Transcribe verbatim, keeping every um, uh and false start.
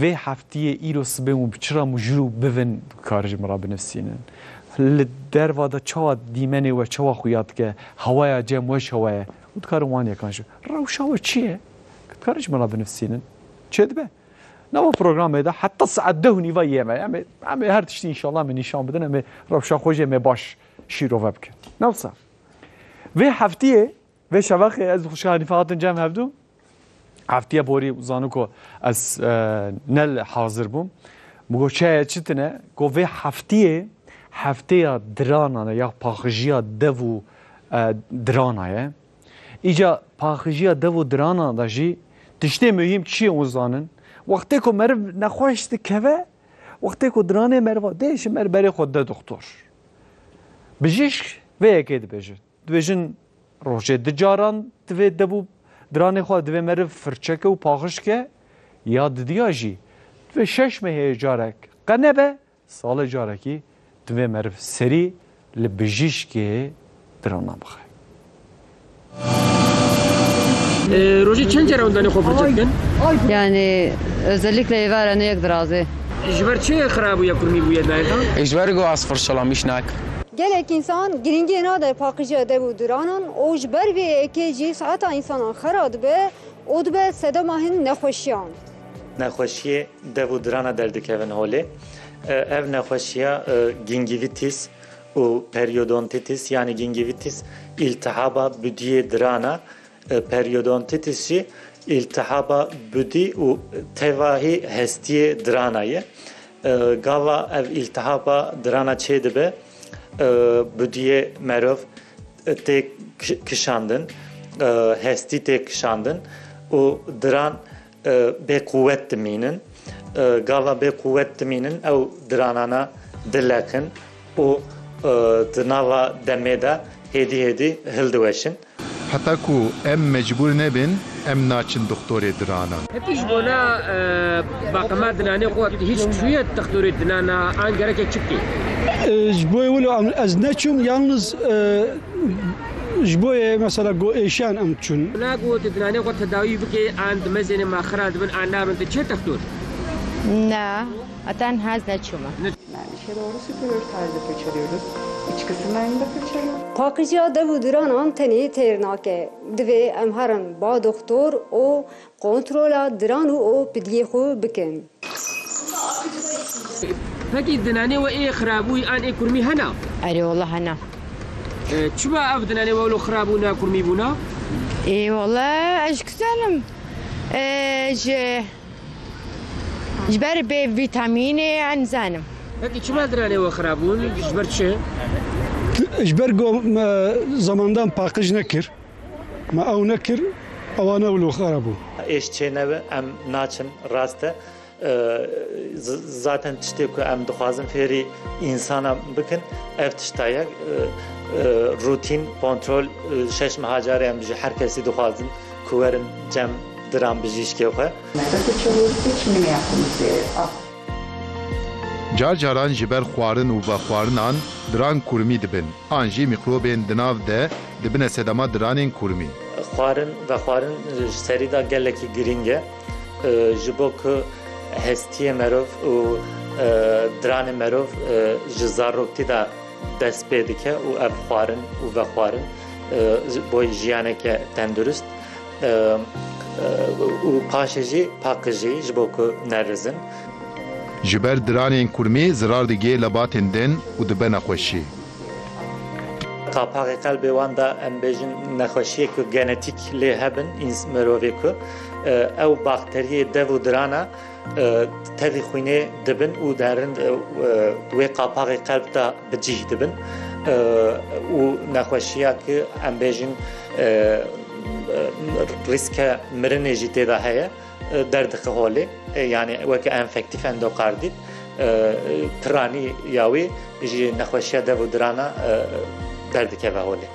Vê heftiyê îro sibê hûn bi çi re mijûl bibin, dikarin ji min re binivîsînin. Li derva de çawa dîmenê we çawa xuya dike, hewaya cem weş hewa ye. Û dikarin wan yekan jî. Rewşa we çi ye? Dikarin ji min re binivîsînin. Çêdibe? Nava programê de heta saet deh û nîva yê me. Em ê, em ê her tiştî înşallah me nîşan bidin. Em ê rewşa xwe jî em ê baş şîrove bikin. Ne wisa? Vê heftiyê, vê şevexê ez û xwişka Hanîfe hatin cem hevdû. Heftiya borî zanî ku ez, e, ne li hazir bûm. Min got, "Çaye çi tine?" Got, "Vê heftiyê, hefteya diranan e, ya paxijiya dev û, e, dirana ye." Îca paxijiya dev û dirana de jî tiştê muhîm çi ye hûn zanin? Wextê ku meriv nexweş dikeve, wextê ku diranê meriva dê ji mer berê xwe de doktor. Bijîşk vê yekê dibêjin. Dibêjin rojê du caran divê dev û diranê xwe divê meriv firçe ke û paxij ke, ya didiya jî divê şeş mehê carek qe nebe, salê carekî divê meriv serî li bijîşkê dirana bixe. Ee, Roji çend cara ondan xwe fırça dikin? Yani özellikle êvarê ne yek dirazê. Ji ber çi xirabûye kurmî bûye dayê te? Ji ber ku ez firçalamîş nakim. Gelek însan girîngiyê nade paqijiya dev û diranan û ji ber vê yekê jî saeta însanan xera dibe û dibe sedema hin nexweşiyan. Nexweşiyê dev û dirana derdikevin holê. E, ev nexweşiya, e, gingivitis û periodontitis, yanî gingivitis îltihaba budiyê dirana, e, periodontitis jî îltihaba budî û tevahî hestiyê dirana ye. E, gava ev îltihaba dirana çêdibe, e, budiyê merov, e, tê ki-, kişandin, e, hestî tê kişandin û diran e, bêquwet dimînin. E, gava bêquwet dimînin, ew diranana dileqin û, e, di nava demê de hêdî hêdî hildiweşin. Heta ku em mecbûr nebin, em naçin doktorê diranan. Hekî ji bona, e, baqema dinanê xwe hîç çûye doktorê dinana an gereke çi bikê? E, ji bo wilo em, ez neçûm, yalnız, e, Ji bo yê mesela go êşan em çûn. Na ku tu dinanê xwe tedawî bikê, an dimezêne ma xira dibin, an nabin, tu çê textor? Na, eten hez neçûme. Yani işe doğru süpürüyoruz, tarzda fırçalıyoruz. İç kısımlarını da fırçalıyoruz. Paqijiya dev û diranan tenê têr nake. Divê em herin ba doktor û kontrola diran û û pidiyê xwe bikin. Pekî dinanê we ê xirabûyî an ê kurmî hena? Erê, wala hena. E, çima ev dinanê we wilo xirab û ne kurmî bûna? Ê, wala ez ji ku zanim. E, ji, ji ber bê vîtamînê em zanim. Pekî çima dinanê we xirab bûn? Ji ber çi? Ji ber ku me zamandan paqij nekir. Me ew nekir, ewana wilo xera bû. Êş çê nebe, em naçin, rast e. E, z-, zaten tiştê ku em dixwazin fêrî însana bikin, ev tişta ye. E, e, rutîn, kontrol, e, şeş meha carê em ji her kesî dixwazin ku werin cem diran bijîşkê xwe. Nefes çalıyoruz, geçimini yaptığımız yere. Al. Car caran ji ber xwarin û vexwarinan diran kurmî dibin. An jî mîkrobên di nav de dibine sedema diranên kurmî. Xwarin, vexwarin ji serî de gelekî girîng e. E, ji bo ku hestiyê merov û, e, diranê merov, e, ji zaroktî de dest pê dike û ev xwarin û vexwarin, e, ji bo jiyaneke tendurist, e, e, û paşê jî paqijî ji bo ku nerizin. Ji ber diranên kurmî zirar digê lebatên din û dibe nexweşî. Qapaxê qelbê wan de em bêjin nexweşiyê ku genetîk lê hebin, îns-, mirovê ku, e, ew bakteriyê dev û dirana, e, tevî xwînê dibin û derin, e, e, wê qapaxê qelb de bi cih dibin, e, û nexweşiya ku em bêjin, e, e, rîske mirinê jî tê de heye, e, derdixe holê. E, yanî weke enfektîf endokardît, e, e, piranî ya wî ji nexweşiya dev û dirana, e, derdikeve holê.